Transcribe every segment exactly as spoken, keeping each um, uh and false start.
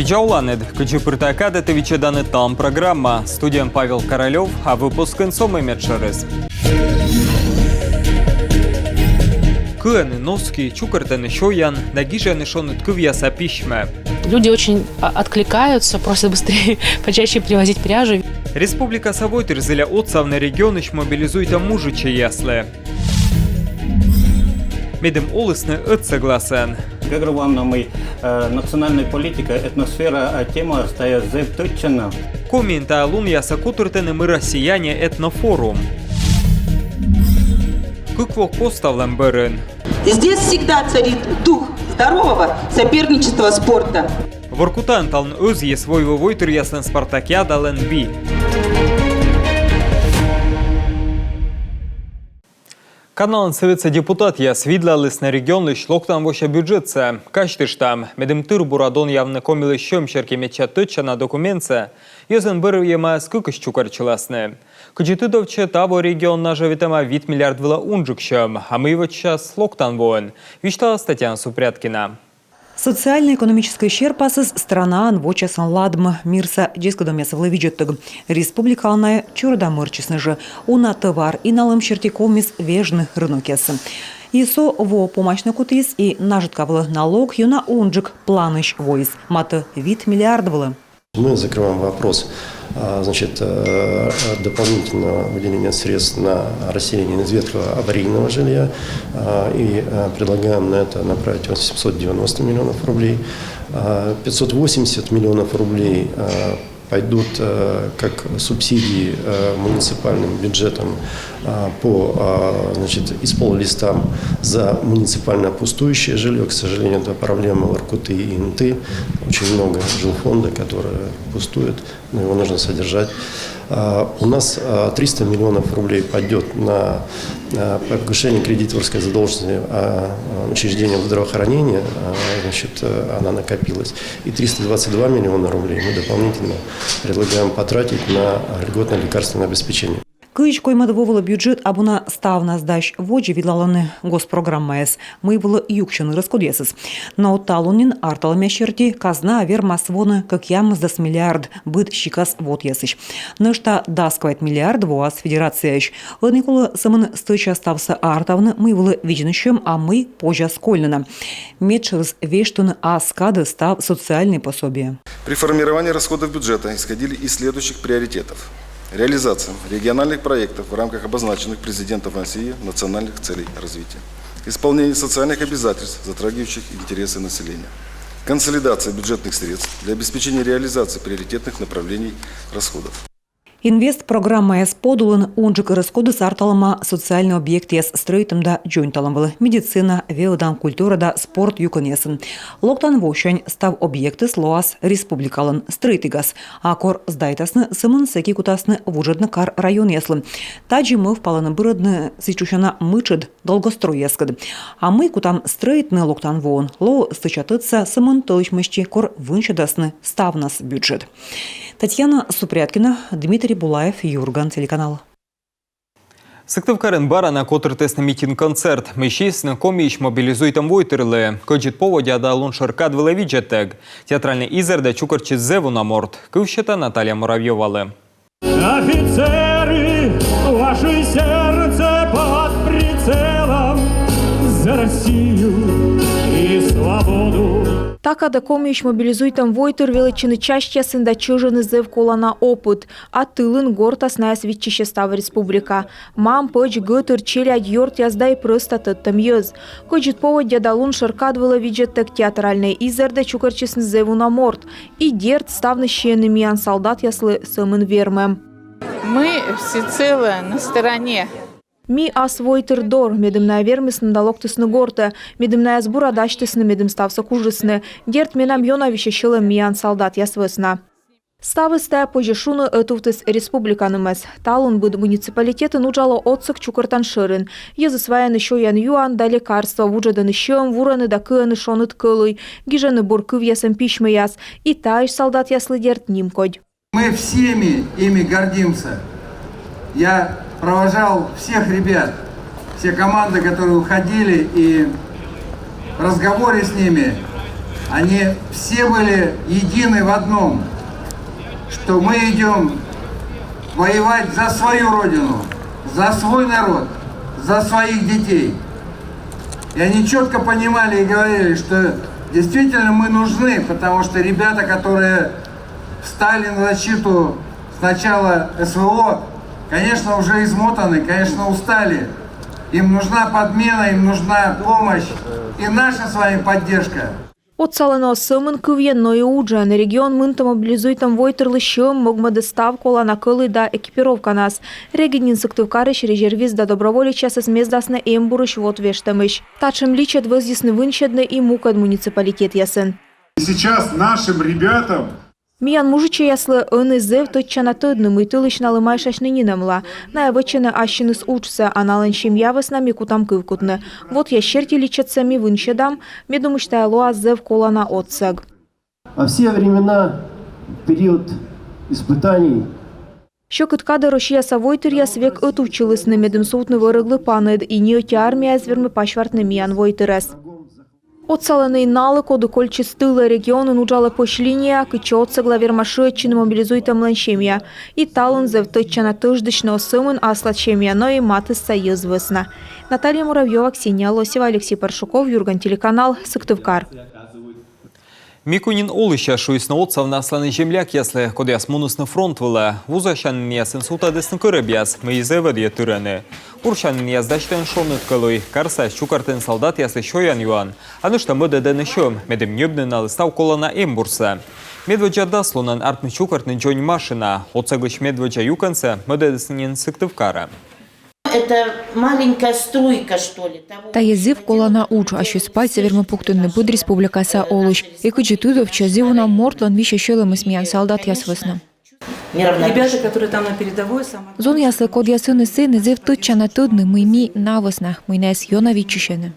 Дзаула нӧд! Кыдзи пыр тай кадӧ, ті видзӧданныд «Талун» программа. Студияын Павел Королёв, а выпускын со мый медшӧрыс. Кыӧны носки, чукӧртӧны сёян да гижӧны шоныд кывъяса письмӧ. Люди очень, а, откликаются, просят быстрее, почаще привозить пряжу. Республикаса войтыр зіля отсавны регионысь мобилизуйтӧм мужичӧйяслы. Медым олісны ӧтсӧгласӧн. Гӧгӧрвоана, мый, э, национальная политика, этносфера, э, тема тайӧ зэв тӧдчана. Комиын тайӧ лунъясӧ котыртӧны «Мы россияне» этнофорум. Кык во коставлӧм бӧрын. Здесь всегда царит дух здорового соперничества спорта. Воркутаын талун ӧзйис войвыв войтыръяслӧн спартакиадалӧн би. Каналан Сӧветса депутатъяс видлалісны регионлысь локтан вося бюджетсӧ. Казьтыштам, медым тыр-бура донъявны Комилысь сьӧм серти медся тӧдчана документсӧ, йӧзӧн бӧрйӧмаяс кыкысь чукӧртчыласны. Кыдзи тыдовтчӧ, таво регионын нажӧвитӧма вит миллиард вылӧ унджык сьӧм. А мый вӧчас локтан воын, висьталас Татьяна Супряткина. Социально-экономическӧй серпасыс странаын вочасӧн ладмӧ мирса дзескӧдӧмъяс вылӧ видзӧдтӧг. Республикалы найӧ чорыда мӧрччисны жӧ. Уна тӧвар иналӧм серти ковмис вежны рынокъясӧ. И со во помасьны кутіс, и нажӧтка вылӧ налог ёна унджык планысь воис. Матӧ вит миллиард вылӧ. Мы закрываем вопрос, а, значит, э, дополнительного выделения средств на расселение из ветхого аварийного жилья, а, и, э, предлагаем на это направить восемьсот девяносто миллионов рублей. А, пятьсот восемьдесят миллионов рублей, э, пойдут, э, как субсидии, э, муниципальным бюджетам, а, по, а, значит, исполлистам за муниципальное пустующее жилье. К сожалению, это проблема Воркуты и Инты. Очень много жилфонда, который пустует, но его нужно содержать. А, у нас, а, триста миллионов рублей пойдет на, а, погашение кредиторской задолженности, а, учреждениям здравоохранения, а, значит, э, она накопилась. И триста двадцать два миллиона рублей мы дополнительно предлагаем потратить на льготное лекарственное обеспечение. Кызь коймӧд во вылӧ бюджет абу на ставнас дась. Водзӧ видлалӧны госпрограммаяс, мый вылӧ юксьӧны рӧскодъясыс. Но талун нин арталӧмъяс серти казнаӧ вермас воны кӧкъямысдас миллиард быд сикас вотъясысь. Нӧшта дас квайт миллиард воас федерацияысь. Ӧні колӧ сӧмын стӧча ставсӧ артавны, мый вылӧ видзӧны сьӧм, а мый позяс кольны на. Медшӧрыс — вештыны ас кадӧ став социальнӧй пособие. При формировании расходов бюджета исходили из следующих приоритетов. Реализация региональных проектов в рамках обозначенных Президентом России национальных целей развития. Исполнение социальных обязательств, затрагивающих интересы населения. Консолидация бюджетных средств для обеспечения реализации приоритетных направлений расходов. Инвестпрограммаяс подулын унджык рӧскодыс арталӧма социальнӧй объектъяс стрӧитӧм да дзоньталӧм вылӧ. Медицина, велӧдан, культура да спорт юкӧнъясын. Локтан восянь став объектыс лоас республикалӧн стрӧитігас. А кор сдайтасны, сӧмын сэки кутасны вуджӧдны кар-районъяслы. Тадзи мӧвпалӧны бырӧдны сідз шусяна мытшӧд долгостройяскӧд. А мый кутам стрӧитны локтан воын, лоӧ стӧча тӧдса сӧмын тӧлысь мысти, кор вынсьӧдасны ставнас бюджет. Татьяна Супряткина, Дмитрий Булаев, «Юрган» телеканал. Сыктывкарын бара на котыртісны митинг-концерт, мый сиисны Комиысь мобилизуйтӧм войтырлы. Кӧдзыд поводдя да лун шӧр кад вылӧ видзӧдтӧг театральнӧй изэрдӧ чукӧртчис зэв уна морт. Кыв сета Наталья Муравьёвалы. Офицеры, ваше сердце под прицелом, за Россию и свободу. Та кадӧ Комиысь мобилизуйтӧм войтыр велӧдчӧны частьясын да чӧжӧны зэв колана опыт. А тылын гортас найӧс виччысьӧ став республика. Мам, пӧч, гӧтыр, челядь, ёртъяс да и прӧста тӧдтӧм йӧз. Кӧдзыд поводдя да лун шӧр кад вылӧ видзӧдтӧг театральнӧй изэрдӧ чукӧртчисны зэв уна морт. И дерт, ставныс сиӧны миян салдатъяслы сӧмын вермӧм. Мы всецело на стороне. Ми ас войтыр дор, медым найӧ вермисны да локтісны гортӧ, медым найӧс бура дасьтісны, медым ставсӧ кужисны. Дерт, менам ёна висьӧ сьӧлӧм миян салдатъяс вӧсна. Ставыс тайӧ, позьӧ шуны, ӧтувтіс республиканымӧс. Талун быд муниципалитетын уджалӧ отсӧг чукӧртан шӧрин. Йӧзыс вайӧны сёян-юан да лекарство, вуджӧдӧны сьӧм, вурӧны да кыӧны шоныд кӧлуй, гижӧны бур кывъясӧн письмӧяс. И таысь салдатъяслы, дерт, нимкодь. Мы всеми ими гордимся. Я провожал всех ребят, все команды, которые уходили, и в разговоре с ними Они все были едины в одном, что мы идем воевать за свою родину, за свой народ, за своих детей. И они четко понимали и говорили, что действительно мы нужны, потому что ребята, которые встали на защиту сначала СВО, конечно, уже измотаны, конечно, устали. Им нужна подмена, им нужна помощь и наша с вами поддержка. Отсалӧны оз сӧмын кывйӧн, но и уджӧн. Регион мынтӧ мобилизуйтӧм войтырлы сьӧм могмӧдӧ став колана кӧлуй да экипировканас. Регыд нин Сыктывкарысь резервист да доброволечьясӧс мездасны эмбурысь вот вештӧмысь. Татшӧм личӧд вӧзйисны вынсьӧдны и мукӧд муниципалитетъясын. И сейчас нашим ребятам Миян мужичӧйяслы ӧні зэв тӧдчана тӧдны, мый тылысь налы майшасьны нинӧмла. Найӧ вӧчӧны ассьыныс уджсӧ, а налӧн семья вӧсна ми кутам кывкутны. Вотъяс серти личӧдсӧ ми вынсьӧдам, ме думысь, тайӧ лоас зэв колана отсӧг. А все времена, период испытаний Сьӧкыд кадӧ Россияса войтыръяс век ӧтувтчылісны, медым сувтны вӧрӧглы паныд, и ни ӧти армия эз вермы пасьвартны миян войтырӧс. Отсалӧны и налы, коді кольччис тылӧ. Регионын уджалӧ пӧсь линия, кытчӧ отсӧгла вермас шыӧдчыны мобилизуйтӧмлӧн семья. И талун зэв тӧдчана тӧждысьны оз сӧмын аслад семья, но и матысса йӧз вӧсна. Наталья Муравьёва, Ксения Лосева, Алексей Паршуков, Юрган телеканал, Сыктывкар. Микуньын олысьяс шуисны отсавны асланыс землякъяслы, кодъяс мунісны фронт вылӧ. Вузасянінъясын сувтӧдісны кӧрӧбъяс, мый зэв ӧдйӧ тырӧны. Урсянінъяс дасьтӧны шоныд кӧлуй, карсаяс чукӧртӧны салдатъяслы сёян-юан, а нӧшта мӧдӧдӧны сьӧм, медым ньӧбны налы став колана эмбурсӧ. Медводдза дас лунӧн артмис чукӧртны дзонь машина. Отсӧглысь медводдза юкӧнсӧ мӧдӧдісны нин Сыктывкарӧ. Это маленькая струйка, что ли, того. Тайӧ зэв колана удж, а сьӧс пасьсӧ вермӧ пуктыны пыд республикаса олысь. И кыдзи тыдовтчӧ, зэв уна мортлӧн висьӧ сьӧлӧмыс миян салдатъяс вӧсна. Неравнодушно. Ребята, которые там на передовой, самое... Зонъяслы, кодъяс ӧні сэні, зэв тӧдчана тӧдны, мый ми на вӧсна, мый найӧс ёна виччысьӧны.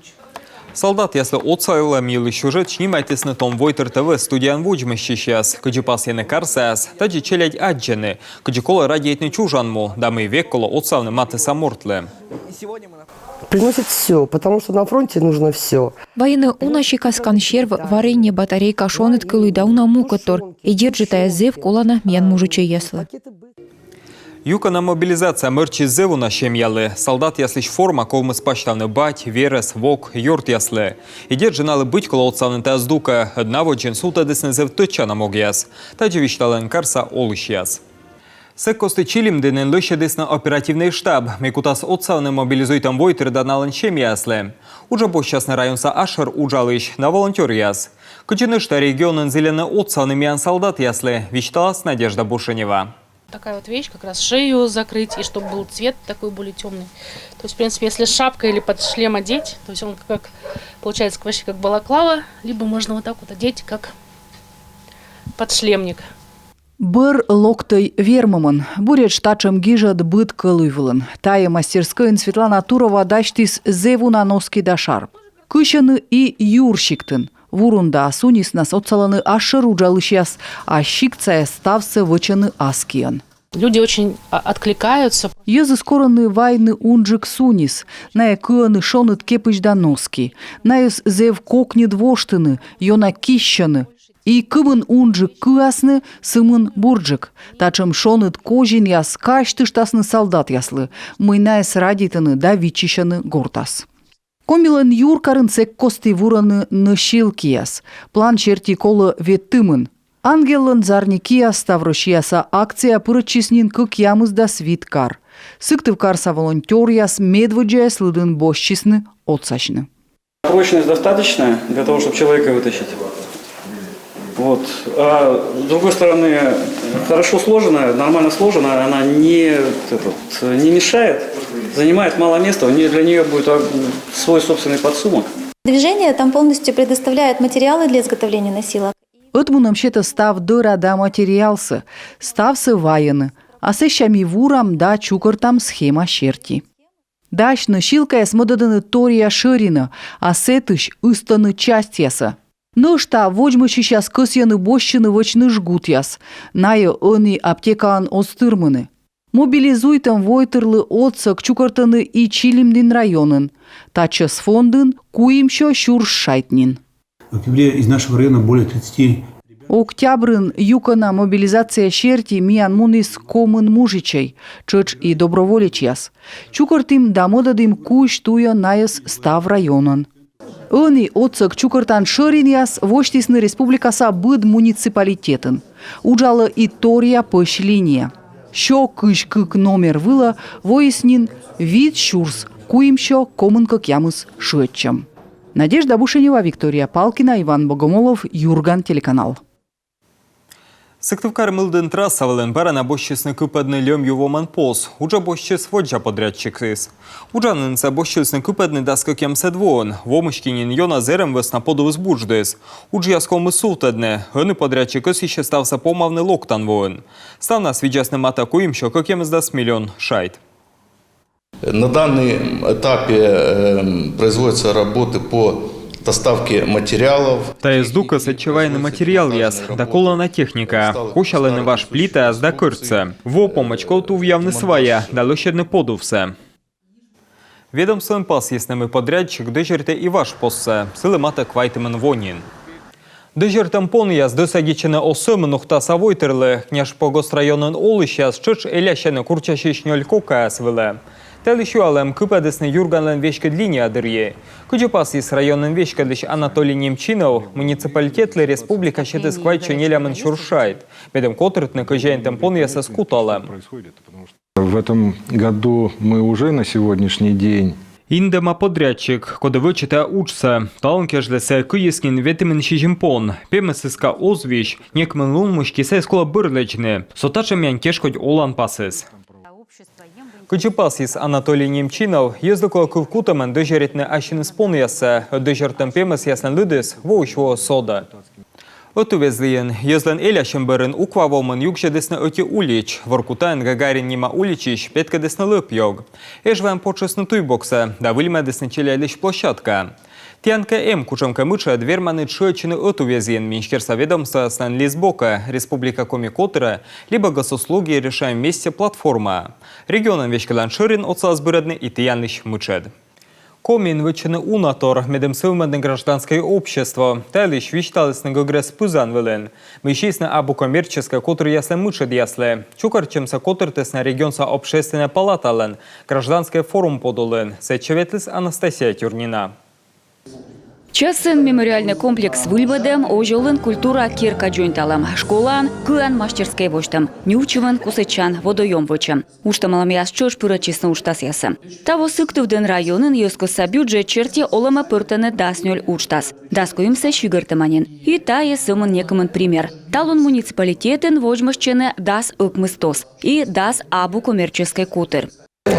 Салдатъяслы отсалӧм йылысь сюжет снимайтісны «Том войтыр» ТВ студияын водзмӧстчысьяс. Кыдзи пасйӧны карсаяс, тадзи челядь аддзӧны, кыдзи колӧ радейтны чужан му да мый век колӧ отсавны матысса мортлы. Приносит все, потому что на фронте нужно все. Вайӧны уна сикас каншерв, варенье, батарейка, шоныд кӧлуй да уна мукӧдтор. И дерт жӧ, тайӧ зэв колана миян мужичӧйяслы. Юкӧна мобилизация мӧрччис зэв уна семьялы. Салдатъяслысь форма ковмис пасьтавны бать, верӧс, вок, ёртъяслы. И дерт жӧ, налы быть колӧ отсавны тайӧ здукӧ, ӧд на водзын сувтӧдісны зэв тӧдчана могъяс. Тадзи висьталӧны карса олысьяс. Сэк кості Чилимдінын лӧсьӧдісны оперативнӧй штаб, мый кутас отсавны мобилизуйтӧм войтыр да налӧн семьяяслы. Уджӧ босьтчасны районса асшӧр уджалысь да волонтёръяс. Кыдзи нӧшта регионын зільӧны отсавны миян салдатъяслы, висьталас Надежда Бушенева. Такая вот вещь, как раз шею закрыть, и чтобы был цвет такой более темный. То есть, в принципе, если шапка или под шлем одеть, то есть он как, получается, почти как балаклава, либо можно вот так вот одеть, как подшлемник. Бӧр локтӧй вермӧмӧн. Буретш татшӧм гижӧд быд кӧлуй вылын. Тайӧ мастерскӧйын Светлана Турова дасьтіс зэв уна носки да шарф. Кысьӧны и юр сиктын. Вурун да сунисӧнас отсалӧны асшӧр уджалысьяс, а сиктсаяс ставсӧ вӧчӧны ас киӧн. Люди очень а, откликаются. Йӧзыс корӧны вайны унджык сунис. Найӧ кыӧны шоныд кепысь да носки. Найӧс зэв кокньыд воштыны, ёна киссьӧны. И кымын унджык кыасны, сымын бурджык. Татшӧм шоныд козинъяс казьтыштасны салдатъяслы, мый найӧс радейтӧны да виччысьӧны гортас. Комилӧн юркарын сэк кості вурӧны нӧшилкияс. План серти колӧ ветымын. «Ангеллӧн зарни киас» ставроссияса акцияӧ пырӧдчис нин кӧкъямысдас вит кар. Сыктывкарса волонтёръяс медводдзаяс лыдын босьтчисны отсасьны. Прочность достаточная для того, чтобы человека вытащить. Вот. А с другой стороны, хорошо сложенная, нормально сложенная, она не, этот, не мешает, занимает мало места, у неё, для нее будет свой собственный подсумок. Движение там полностью предоставляет материалы для изготовления носилок. Ӧтмунӧм сетӧ став дӧра да материалсӧ, ставсӧ вайӧны, а сэсся ми вурам да чукӧртам схема серти. Дась нӧшилкаяс мӧдӧдӧны торъя шӧринӧ, а сэтысь ыстӧны частьясӧ. Нӧшта водзмӧстчысьяс кӧсйӧны босьтчыны вӧчны жгутъяс. Найӧ ӧні аптекаын оз тырмыны. Мобилизуйтӧм войтырлы отсӧг чукӧртӧны и Чилимдін районын. Татчӧс фондын куимсё сюрс шайт нин. В октябре из нашего района более тридцати. Октябрын юкӧна мобилизация серти миян муніс комын мужичӧй, тшӧтш и доброволечьяс. Чукӧртім да мӧдӧдім кузь туйӧ найӧс став районӧн. Ӧні отсӧг чукӧртан шӧринъяс восьтісны республикаса быд муниципалитетын. Уджалӧ и торъя пӧсь линия. Сё кызь кык номер вылӧ воис нин вит сюрс куимсё комын кӧкъямыс шыӧдчӧм. Надежда Бушенева, Виктория Палкина, Иван Богомолов, «Юрган» телеканал. Сыктывкар-Мылдін трасса вылын бара на босьтчисны кыпӧдны льӧм ю вомӧн пос. Уджӧ босьтчис воддза подрядчикыс. Уджанінсӧ босьтчылісны кыпӧдны дас кӧкъямысӧд воын. Во мысти нин ёна зэрӧм вӧсна подувыс будждіс. Уджъяс ковмис сувтӧдны. Ӧні подрядчик кӧсйысьӧ ставсӧ помавны локтан воын. Ставнас видзасны матӧ куимсё кӧкъямысдас миллион шайт. На данном этапе, эм, производятся работы по доставке материалов. Тайӧ здукӧ сэтчӧ вайӧны материалъяс да колана техника. Косялӧны важ плитаяс да кӧртсӧ. Во помӧдз ков тувъявны свая да лӧсьӧдны подувсӧ. Ведомствоын пасйисны, мый подрядчик дӧзьӧритӧ и важ поссӧ, сылы матӧ квайтымын во нин. Дӧзьӧртӧм понъяс дӧсӧдчӧны оз сӧмын Ухтаса войтырлы. Княжпогост районын олысьяс тшӧтш элясьӧны курччасьысь нёль кокаяс вылӧ. Та йылысь юалӧм кыпӧдісны Юрганлӧн веськыд линия дырйи. Кыдзи пасйис районын веськӧдлысь Анатолий Немчинов, муниципалитетлы республика сетіс квайтсё нелямын сюрс шайт, медым котыртны кӧзяинтӧм понъясӧс куталӧм. В этом году мы уже на сегодняшний день. Индӧма подрядчик, коді вӧчӧ та уджсӧ. Талун кежлӧ сійӧ кыйис нин ветымын сизим пон. Пемӧс сыыска оз вись, некымын лун мысти сійӧс колӧ бӧр лэдзны. Со татшӧм миян кежкодь оланпасыс. Кыдзи пасйис Анатолий Немчинов, йӧзлы колӧ кывкутӧмӧн дӧзьӧритны ассьыныс понъяссӧ, ӧд дӧзьӧртӧм пемӧсъяслӧн лыдыс воысь воӧ содӧ. Ӧтуввезйын йӧзлӧн элясьӧм бӧрын Уква вомын югзьӧдісны ӧти улич. Воркутаын Гагарин нима уличысь петкӧдісны лӧп-ёг. Эжваӧн потшисны туйбоксӧ да выльмӧдісны челядьлысь площадка. Тіянкӧ эм кутшӧмкӧ мытшӧд, верманныд шыӧдчыны ӧтуввезйын министерства ведомствояслӧн лист бокӧ «Республика Коми котырӧ» либӧ «Госуслуги. Решаем вместе» платформаӧ. Регионӧн веськӧдлан шӧрин отсалас бырӧдны и тіянлысь мытшӧд. Комиын вӧчӧны уна тор, медым сӧвмӧдны гражданскӧй общество. Та йылысь висьталісны гӧгрӧс пызан вылын, мый сиисны абу коммерческӧй котыръяслӧн мытшӧдъяслы. Чукӧртчӧмсӧ котыртісны регионса Общественнӧй палаталӧн гражданскӧй форум подулын. Сэтчӧ ветліс Анастасия Тюрнина. Чӧсӧн мемориальнӧй комплекс выльмӧдӧм, озьӧ олӧм культура керка дзоньталӧм, школаын кыан мастерскӧй восьтӧм, нювчимӧн кусӧдчан водоём вӧчӧм. Уджтӧмалӧмъяс тшӧтш пырӧдчисны уджтасъясӧ. Таво Сыктывдін районын йӧзкостса бюджет серти олӧмӧ пӧртӧны дас нёль уджтас, дас куимсӧ сигӧртӧма нин. И тайӧ сӧмын некымын пример. Талун муниципалитетын водзмӧстчӧны дас ӧкмыс ТОС и дас абу коммерческӧй котыр.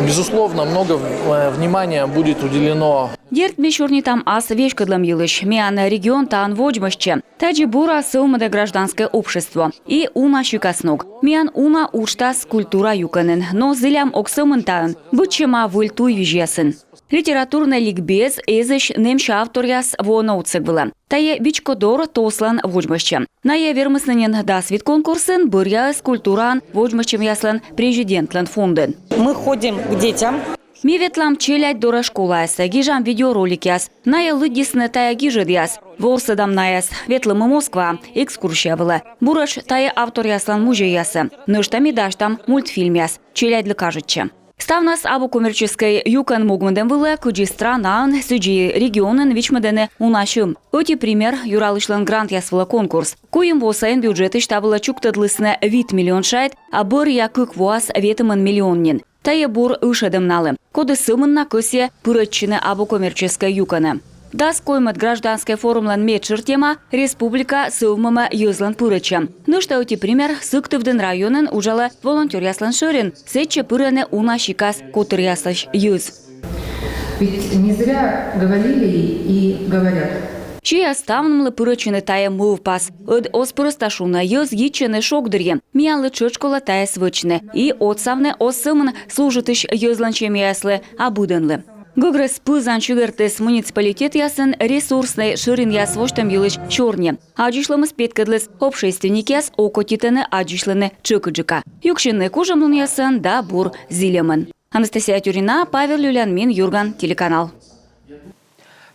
Безусловно, много в-, э, внимания будет уделено. Дерт, ми сёрнитам ас веськӧдлӧм йылысь. Миян регион таын водзмӧстчӧ. Тадзи бура сӧвмӧдӧ гражданскӧй общество и уна сикас ног. Миян уна уджтас культура юкӧнын, но зілям ог сӧмын таын, быдсяма выль туйвизьясын. Литературнӧй ликбез, эзысь нэмся авторъяс воӧны отсӧг вылӧ. Тайӧ вичкодор ТОСлӧн водзмӧстчӧм. Найӧ вермисны нин дас вит конкурсын, бӧръяыс культураын водзмӧстчӧмъяслӧн президентлӧн фондын. Мы ходим к детям. Ми ветлам челядь дорӧ школаясӧ, гижам видеороликъяс. Найӧ лыддисны тайӧ гижӧдъяс. Ворсӧдам найӧс. Ветлӧма Москваӧ экскурсия вылӧ. Буретш тайӧ авторъяслӧн музейясӧ. Нӧшта ми дасьтам мультфильмъяс. Челядьлы кажитчӧ. Ставнас абу коммерческӧй юкӧн могмӧдӧм вылӧ, кыдзи странаын, сідзи регионын вичмӧдӧны уна сьӧм. Ӧти пример — Юралысьлӧн грантъяс вылӧ конкурс. Куим во сайын бюджетысь та вылӧ чуктӧдлісны вит миллион шайт, а бӧръя кык воас ветымын миллион нин. Тайӧ бур ышӧдӧм налы, коді сӧмын на кӧсйӧ пырӧдчыны абу коммерческӧй юкӧнӧ. Дас коймӧд гражданскӧй форумлӧн медшӧр тема — республика сӧвмӧмӧ йӧзлӧн пырӧдчӧм. Нӧшта ӧти пример: Сыктывдін районын уджалӧ волонтёръяслӧн шӧрин, сэтчӧ пырӧны уна сикас котыръясысь йӧз. Ведь не зря говорили и говорят. Сійӧ ставнымлы пырӧдчыны тайӧ мӧвпас. Ӧд оз пӧрӧста шуны, йӧз йитчӧны шог дырйи. Миянлы тшӧтш колӧ тайӧс вӧчны и отсавны оз сӧмын служитысь йӧзлӧн семьяяслы, а быдӧнлы. Гӧгрӧс пызан чукӧртіс муниципалитетъясын ресурснӧй шӧринъяс восьтӧм йылысь сёрни. Аддзысьлӧмыс петкӧдліс: общественникъяс окотитӧны аддзысьлыны тшӧкыдджыка. Юксьыны кужӧмлунъясӧн да бур зільӧмӧн. Анастасия Тюрина, Павел Люлянмин, «Юрган» телеканал.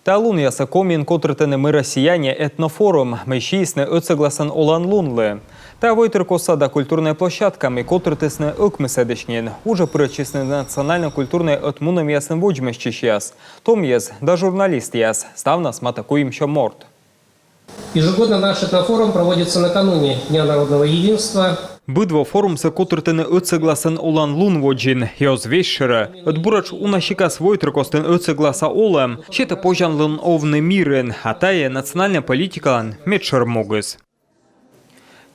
Талунъясӧ Комиын котыртӧны «Мы россияне» этнофорум, мый сиисны ӧтсӧгласӧн оланлунлы. Та войтыркостса да культурнӧй площадка, мый котыртісны ӧкмысӧдысь нин. Уджӧ пырӧдчисны национальнӧй культурнӧй ӧтмунӧмъясын водзмӧстчысьяс, томъяс да журналистъяс. Ставнас матӧ куимсё морт. Ежегодно наш этнофорум проводится накануне Дня народного единства. Быд во форумсӧ котыртӧны ӧтсӧгласӧн оланлун водзын, и оз весьшӧрӧ. Ӧд буретш уна сикас войтыркостын ӧтсӧгласа олӧм сетӧ позянлун овны мирын, а тайӧ национальнӧй политикалӧн медшӧр могыс.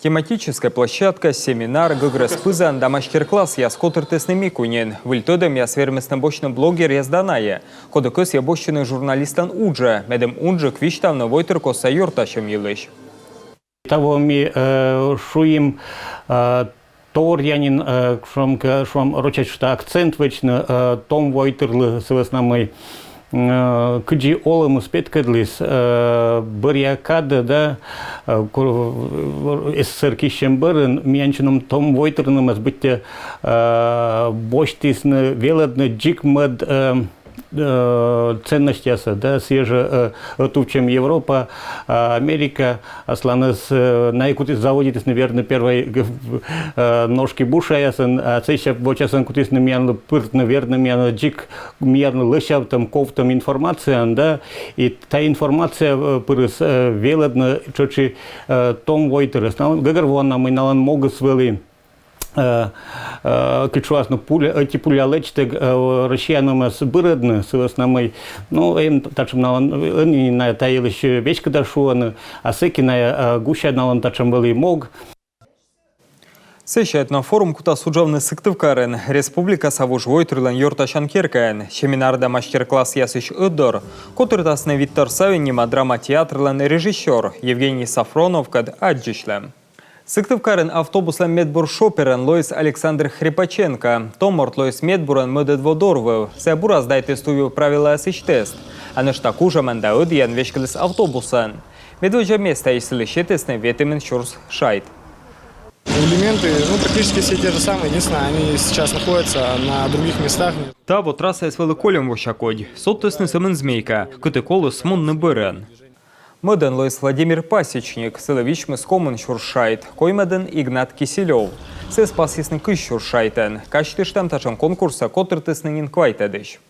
Тематическӧй площадка, семинар, гӧгрӧс пызан да мастер-классъяс котыртісны Микуньын. Выль тӧдӧмъяс вермисны босьтны блогеръяс да найӧ, коді кӧсйӧ босьтчыны журналистлӧн уджӧ, медым унджык висьтавны войтыркостса ёртасьӧм йылысь. Таво ми, э, шуим, э, торъя нин, э, шуам, к-, шуам, рочӧн шуӧны, акцент вӧчны, э, том войтырлы, сы вӧсна мый, э, кыдзи олӧмыс петкӧдліс, э, бӧръя кадӧ, да, э, ку-, э, СССР киссьӧм бӧрын миян сьӧм том войтырнымӧс быттьӧ, э, босьтісны велӧдны дзик мӧд, э, э, ценностьяссӧ, да, сійӧ жӧ, э, ӧтувтчӧм Европа, а, Америка, асланыс, э, найӧ кутіс-, заводитісны верны первой, э, ножки бушаясӧн, а сэсся вочасӧн кутісны миянлы пыртны верны миянлы дзик, миянлы лӧсявтӧм, ковтӧм информацияӧн, да, и та информация, э, пырыс, э, велӧдны тшӧтш и, э, том войтырӧс. Налӧн гӧгӧрвоана, мый налӧн могыс вӧлі, э, э, кыдз шуасны, пуля, ӧти пуля лэдзтӧг, э, россиянамӧс бырӧдны, сы вӧсна мый, ну, эм татшӧм налӧн, ӧні найӧ та йылысь веськыда шуӧны, а сэки найӧ, э, гуся налӧн татшӧм вӧлі мог. Сэсся этнофорум кутас уджавны Сыктывкарын, республикаса вужвойтырлӧн ёртасян керкаын. Семинар да мастер-классъясысь ӧтдор котыртасны Виктор Савин нима драма театрлӧн режиссёр Евгений Сафроновкӧд аддзысьлӧм. Сыктывкарын автобуслӧн медбур шоперӧн лоис Александр Хрипаченко. Том морт лоис медбурӧн мӧдӧд во дорвыв. Сійӧ бура сдайтіс туйвыв правилаясысь тест, а нӧшта кужӧмӧн да ӧдйӧн веськӧдліс автобусӧн. Медводдза местаысь сылы сетісны ветымын сюрс шайт. Элементы, ну, практически все те же самые. Единственное, они сейчас находятся на других местах. Таво трассаыс вӧлі кольӧм вося кодь. Содтісны сӧмын змейка, кытӧ коліс мунны бӧрын. Мӧдӧн лоис Владимир Пасечник, сылы висьмис комын сюрс шайт, коймӧдын Игнат Киселёв. Сійӧс пасйисны кызь сюрс шайтӧн. Казьтыштам, татшӧм конкурссӧ котыртісны нин квайтӧдысь.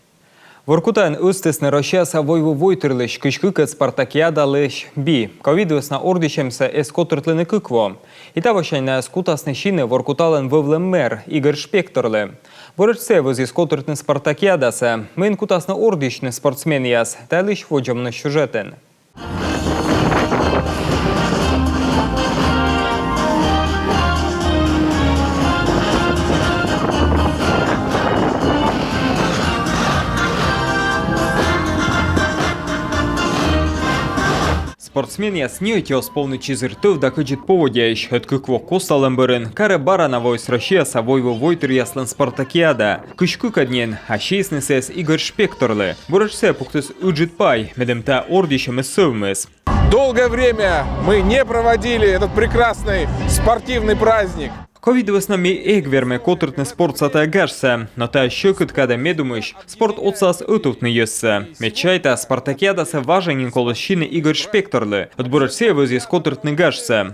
Воркутаын ӧзтісны Россияса войвыв войтырлысь кызь кыкӧд спартакиадалысь би. Ковид вӧсна ордйысьӧмсӧ эз котыртлыны кык во. И тавосянь найӧс кутасны сины Воркуталӧн вӧвлӧм мэр Игорь Шпекторлы. Буретш сійӧ вӧзйис котыртны спартакиадасӧ. Мыйын кутасны ордйысьны спортсменъяс, та йылысь водзӧ миян сюжетын. Спортсменъяс ньӧти оз повны чизыр тӧв да кӧдзыд поводдяысь. Ӧд кык во косталӧм бӧрын карӧ бара на воис Россияса войвыв войтыръяслӧн спартакиада. Кызь кыкӧд нин, а сиисны сійӧс Игорь Шпекторлы. Буретш сійӧ пуктіс ыджыд пай, медым та ордйысьӧмыс сӧвмис. Долгое время мы не проводили этот прекрасный спортивный праздник. Ковид вӧсна ми эг вермы котыртны спортса тайӧ гажсӧ, но тайӧ сьӧкыд кадӧ ме думысь спорт отсалас ӧтувтны йӧзсӧ. Ме чайта, спартакиадасӧ важӧн нин коліс сины Игорь Шпекторлы, ӧд буретш сійӧ вӧзйис котыртны гажсӧ.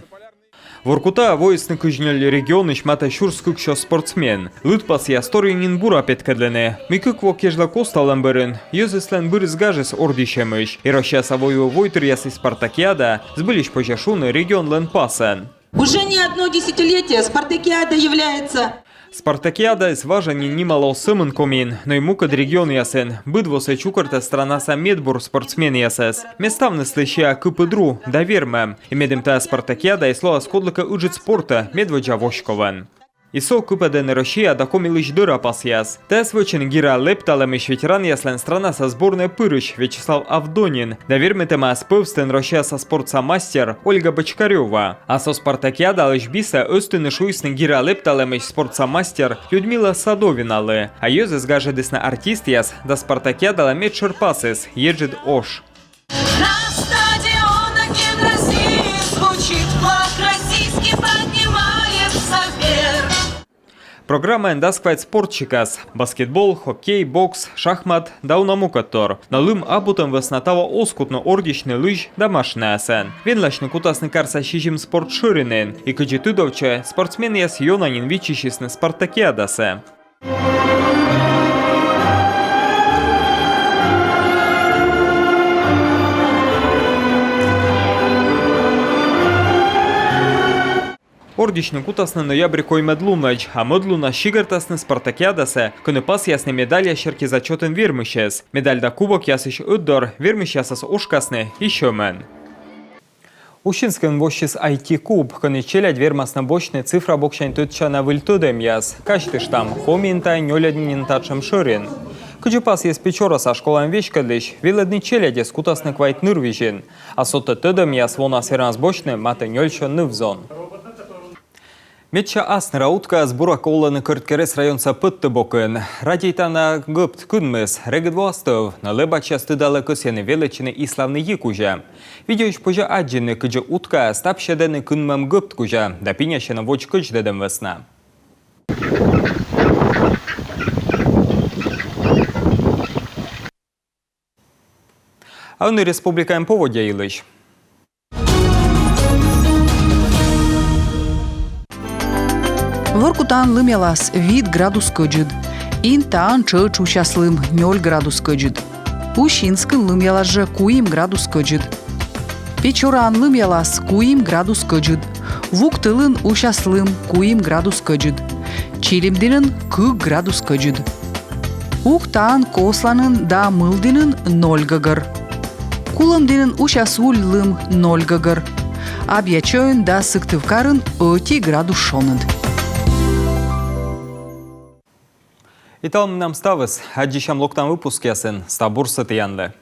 Воркутаӧ воисны кызь нёль регионысь матӧ сюрс кыксё спортсмен. Лыдпасъяс торйӧн нин бура петкӧдлӧны, мый кык во кежлӧ косталӧм бӧрын йӧзыслӧн бырис гажыс ордйысьӧмысь, и Россияса войвыв войтыръяслысь спартакиада збыльысь позьӧ шуны регионлӧн пасӧн. Уже не одно десятилетие спартакиада является Спартакиадаыс важӧн нин нималӧ оз сӧмын Комиын, но и мукӧд регионъясын. Быд во сійӧ чукӧртӧ странаса медбур спортсменъясӧс. Ме ставныслы сиа кыпыд ру да вермӧм. И медым та спартакиадаыс лоас кодлыкӧ ыджыд спортӧ медводдза воськовӧн. И со кыпӧдӧны Россия да Комилысь дӧра пасъяс. Тайӧс вӧчӧны гира лэпталӧмысь ветеранъяслӧн странаса сборнӧй пырысь Вячеслав Авдонин да вермытӧмаӧс пӧвстын Россияса спортса мастер Ольга Бочкарёва. А со спартакиадалысь бисӧ ӧзтыны шуисны гира лэпталӧмысь спортса мастер Людмила Садовиналы. А йӧзӧс гажӧдісны артистъяс да спартакиадала медшӧр пасыс — еджыд ош. На стадионах гимн России звучит, флаг российский поднимается вверх. Программаын дас квайт спортсикас: баскетбол, хоккей, бокс, шахмат да уна мукӧдтор. Но лым абутӧм вӧсна таво оз кутны ордйысьны лызь да машинаӧн. Венласьны кутасны карса сизим спорт шӧринын. И кыдзи тыдовтчӧ, спортсменъяс ёна нин виччысисны спартакиадасӧ. Ордйысьны кутасны ноябрь коймӧд лунӧдз, а мӧд лунас сигӧртасны спартакиадасӧ, кӧні пасъясны медальяс серти зачётын вермысьӧс. Медаль да кубокъясысь ӧтдор вермысьясӧс ошкасны и сьӧмӧн. Усинскын воссис ай ти-куб, кӧні челядь вермасны босьтны цифра боксянь тӧдчана выль тӧдӧмъяс. Казьтыштам, Комиын тайӧ нёльӧднин татшӧм шӧрин. Кыдзи пасйис Печораса школаӧн веськӧдлысь, велӧдны челядьӧс кутасны квайт нырвизьын. А содтӧд тӧдӧмъяс вонас вермас босьтны матӧ нёльсё ныв-зон. Медся асныра уткаяс буракӧ олӧны Кӧрткерӧс районса Пӧдты бокын. Радейтана гӧпт кынмис. Регыд воас тӧв, но лэбачьяс, тыдалӧ, кӧсйӧны велӧдчыны и славны йи кузя. Видеоысь позьӧ аддзыны, кыдзи уткаяс тапсьӧдӧны кынмӧм гӧпт кузя да пинясьӧны водз кӧдздӧдӧм вӧсна. А ӧні республикаын поводдя йылысь. Воркутаын лымъялас вит градус кӧдзыд. Интаын тшӧтш усяс лым, нёль градус кӧдзыд. Усинскын лымъялас жӧ, куим градус кӧдзыд. Печораын лымъялас, куим градус кӧдзыд. Вуктылын усяс лым, куим градус кӧдзыд. Чилимдінын кык градус кӧдзыд. Ухтаын, Косланын да Мылдінын ноль гӧгӧр. Кулӧмдінын усяс уль лым, ноль гӧгӧр. Абъячойын да Сыктывкарын ӧти градус шоныд. И талун менам ставыс. Аддзысям локтан выпускъясын. Став бурсӧ тіянлы.